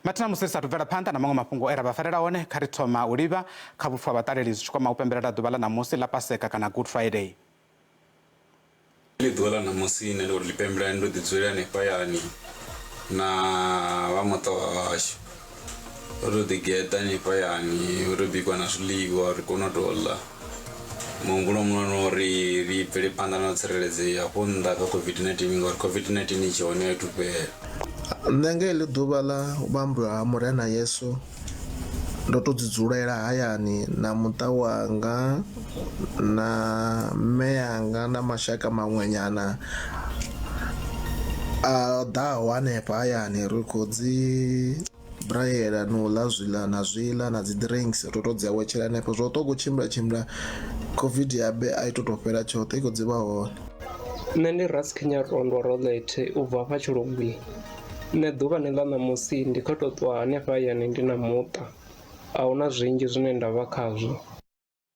Mathina, musi ri sathu bvela phanḓa na maṅwe mafhungo e ra vha farela one, kha ri thoma u livha kha vhupfi ha vhaṱaleli zwi tshi kwama u pembelela ḓuvha ḽa ṋamusi ḽa Paseka kana Good Friday. Ḽi ḓuvha ḽa ṋamusi nṋe ndo ḽi pembela ndo ḓi dzulela hanefha hayani na vha muṱa wa hashu. Ro ḓi geḓa hanefha hayani ro tou bikwa na zwiḽiwa ri kone u tou ḽa. Muhumbulo muhulwane wa uri ri bvele phanḓa na u tsireledzea hafho nnḓa kha COVID-19 ngauri COVID-19 i tshe hone a i thu fhela. Nṋe nga heḽi ḓuvha ḽa u vhambiwa ha Murena Yesu ndo to dzi dzulela hayani na muṱa wanga na mme anga na mashaka maṅwe nyana a ḓaho hanefha hayani ri khou dzi brayela no ḽa zwiḽa na zwiḽa na dzi drinks ro to dzi awetshela hanefho zwo ṱoga u tshimbila tshimbila covid ya be a i to to fhela tshoṱhe i khou dzi vha hone. Nṋe ndi Raskenya Rondwa Roḽethe u bva hafha Tshilungwini. Nṋe ḓuvhani ḽa ṋamusi ndi khou tou ṱwa hanefha hayani ndi na muṱa, a hu na zwinzhi zwine nda vha khazwo.